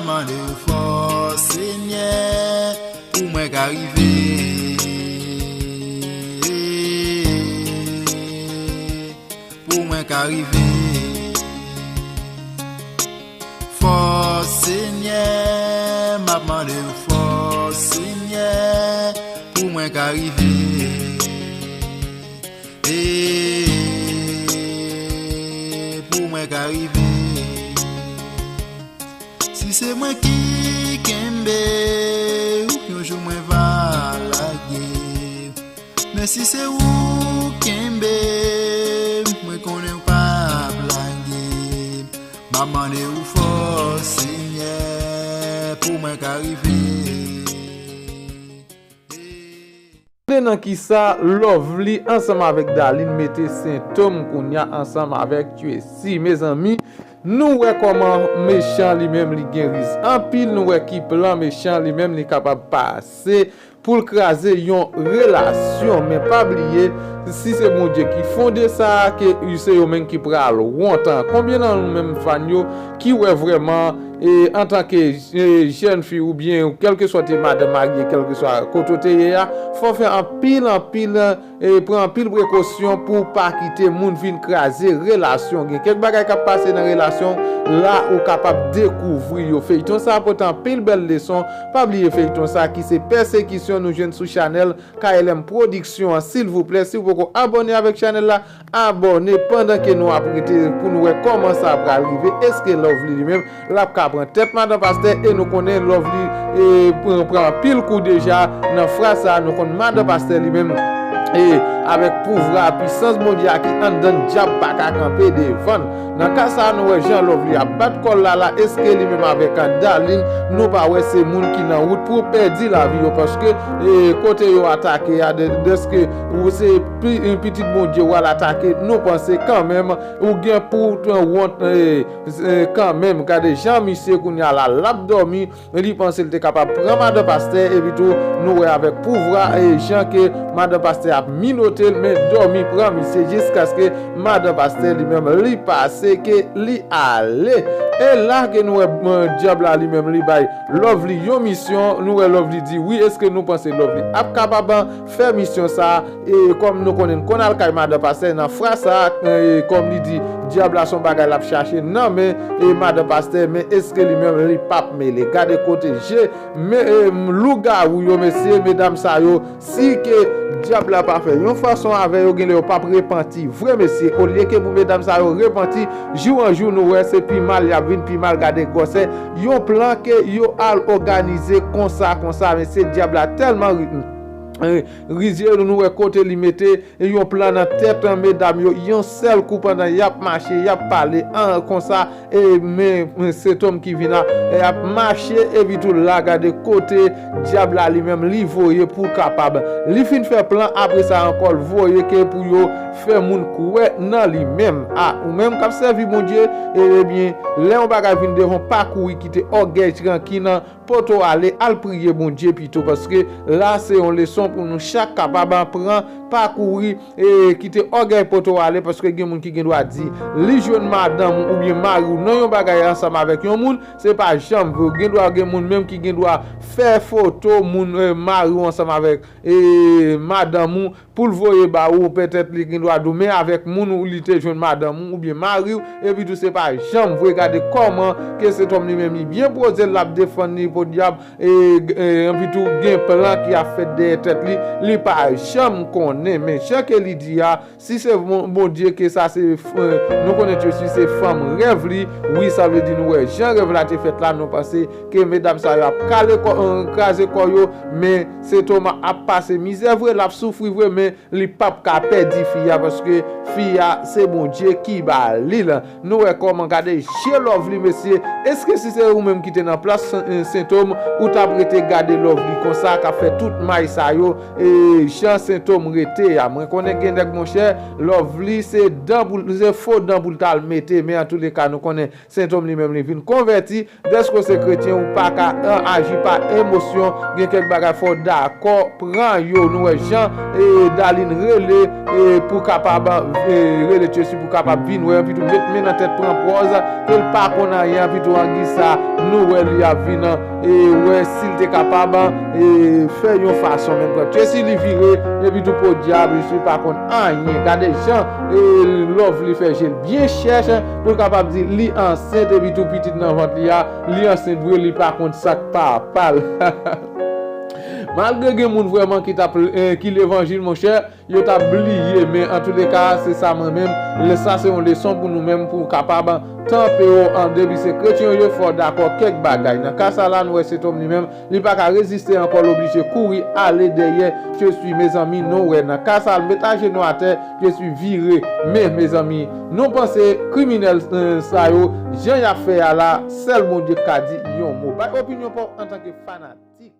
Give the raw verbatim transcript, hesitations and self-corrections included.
Mande w fòs, Senyè, pou mwen ka rive. Pou mwen ka rive. Fòs, Senyè, m ap mande w fòs, Senyè, pou mwen ka rive. E pou mwen ka rive. Si se mwen ki kenbe w, yon jou mwen va lage. Men si se ou kenbe m, mwen konnen w p ap lage m. M ap mande w fòs, Senyè, pou mwen ka rive. Tande nan kisa Lovely ansanm avèk Darline mete Sentòm kounya ansanm avèk Tracy. Mezanmi, nou wè kòman mechan li menm li gen riz anpil, nou wè ki plan mechan li menm li kapab pase pou l kraze yon relasyon. Men pa bliye, si se Bondye ki fonde sa, ke se yo menm ki pral wont. Konbyen nan nou menm fan yo ki wè vrèman, e, antanke, e, jèn fi oubyen kèlkeswa te madanm marye, kèlkeswa kote w te ye a, fò w fè anpil, anpil, e, pran anpil prekosyon pou w pa kite moun vin kraze relasyon. Gen kèk bagay k ap pase nan relasyon la, ou kapab dekouvri yo. Feyton sa pote anpil bèl leson. Pa bliye feyton sa ki se Pèsekisyon nou jwenn sou chanèl K L M Production an. Silvouplè, si w poko abòne avèk chanèl la, abòne pandan ke nou ap rete pou nou wè kòman sa pral rive. Èske Lovely li menm l ap ka pran tèt madan pastè? E nou konnen Lovely, e, pran, pran anpil kou deja nan fraz sa. Nou konn madan pastè li menm, e, avèk pouvwa, pisans Bondye a ki anndan l, dyab pa ka kanpe devan l. Nan ka sa, nou wè jan Lovely ap bat kò l la la, èske li menm avèk, a, Darline, nou pa wè se moun ki nan wout pou pèdi lavi yo, paske, e, kote yo atake a, de, dèske ou se pi-, pitit Bondye, w al atake, nou panse kanmenm, ou gen pou w wont, e, e, kanmenm. Gade jan misye kounye a la, l ap dòmi, li panse l te kapab pran madan pastè, epi tou, nou wè avèk pouvwa, e, jan ke madan pastè ap minote l, men dòmi pran misye jiskaske madan pastè li menm li pase ke li ale. E la ke nou wè, e, dyab la li menm li bay Lovely yon misyon, nou wè Lovely di wi, èske nou panse Lovely ap kapab fè misyon sa, e kòm nou konnen l konn al kay madan pastè nan fraz sa, e kòm li di, dyab la se yon bagay l ap chache nan men, e madan pastè, men èske li menm li p ap mele? Gade kote je, men, e, lougawou yo, mesye, medam sa yo, si ke dyab la pa fè yon fason avè yo, genlè yo p ap repanti vre, mesye. Olye ke pou medam sa yo repanti, jou an jou nou wè se pi mal y ap vin, pi mal. Gade gwosè yon plan ke yo al òganize konsa, konsa, mesye, dyab la tèlman ri-, e, rizye, nou wè kote li mete yon plan nan tèt, an, medam yo, yon sèl kou pandan y ap mache, y ap pale, an, konsa, e, men, men Sentòm ki vin a, e, ap mache, epi tou la, gade kote dyab la li menm li voye pou kapab. Li fin fè plan, apre sa ankò, l voye ke pou yo fè moun kwè nan li menm. A, ou menm k ap sèvi Bondye, e, ebyen, lè yon bagay vin devan, pa kouri kite ògèy tranki nan poto ale, al priye Bondye pito, paske la se yon leson pou nou chak kapab pran, pa kouri, e, kite ògèy poto ale, paske gen moun ki gen dwa di li jwenn madanm ou oubyen mari w nan yon bagay ansanm avèk yon moun, se pa janm vre. Gen dwa gen moun menm ki gen dwa fè foto moun, e, mari w ansanm avèk, e, madanm ou, pou l voye ba ou, petèt li gen dwa di w, men avèk moun ou li te jwenn madanm ou oubyen mari w, epi tou se pa janm vre. Gade kòman ke Sentòm li menm li byen poze l, l ap defann li, podyab, e, e, epi tou gen plan ki ap fèt dèyè tèt li, li pa janm konnen. Men jan ke li di a, si se Bon-, Bondye ke sa se, e, nou konnen Tracy se fanm rèv li, wi, sa vle di nou wè jan rèv la te fèt la, nou panse ke medam sa yo ap kale kò, e, kraze kò yo, men Sentòm ap pase mizè vre, l ap soufri vre, men li p ap ka pèdi fi a, paske fi a, se Bondye ki ba li l. Nou wè kòman, gade je Lovely, mesye. Èske si se ou menm ki te nan plas Sen-, Sentòm, ou t ap rete gade Lovely konsa, k ap fè tout may sa yo, e jan Sentòm rete a? Mwen konnen gen nèg, monchè, Lovely se dan boul, se fo dan pou l t al mete, men antouleka, nou konnen Sentòm li menm li vin konvèti. Dèske w se kretyen, ou pa ka, e, aji pa emosyon. Gen kèk bagay fò w dakò pran yo. Nou wè jan, e, Darline rele, e, pou kapab, e, rele Tchesi pou kapab vin wè, anpi tou met men nan tèt pran pòz, ke l pa konn anyen, anpi tou angi sa, nou wè li ap vin, e, wè si l te kapab, e, fè yon fason menm pran Tchesi li vire, epi tou podyab, Tchesi pa konn anyen. Gade jan, e, Lovely fè je l byen chèch, pou l kapab di li ansent, epi tou pitit nan vant li a, li ansent vre, li pa konn sa k papa l. Malgre gen moun vrèman ki t ap, eh, ki levanjil, monchè, yo t ap bliye, men antouleka, se sa mwen menm, lè sa se yon leson pou nou menm, pou kapab tanpe yo an depi se kretyen yo ye, fò w dakò kèk bagay. Nan ka sa la, nou wè se Tom li menm, li pa ka reziste ankò, l oblije kouri ale dèyè Tchesi, mezanmi, nou wè. Nan ka sa, l met ajenou atè, Tchesi vire, men, mezanmi, nou panse kriminèl, eh, sa yo, jan y ap fè a la, sèl Bondye k ka di yon mo. Bay opinyon pa w antanke fanatik.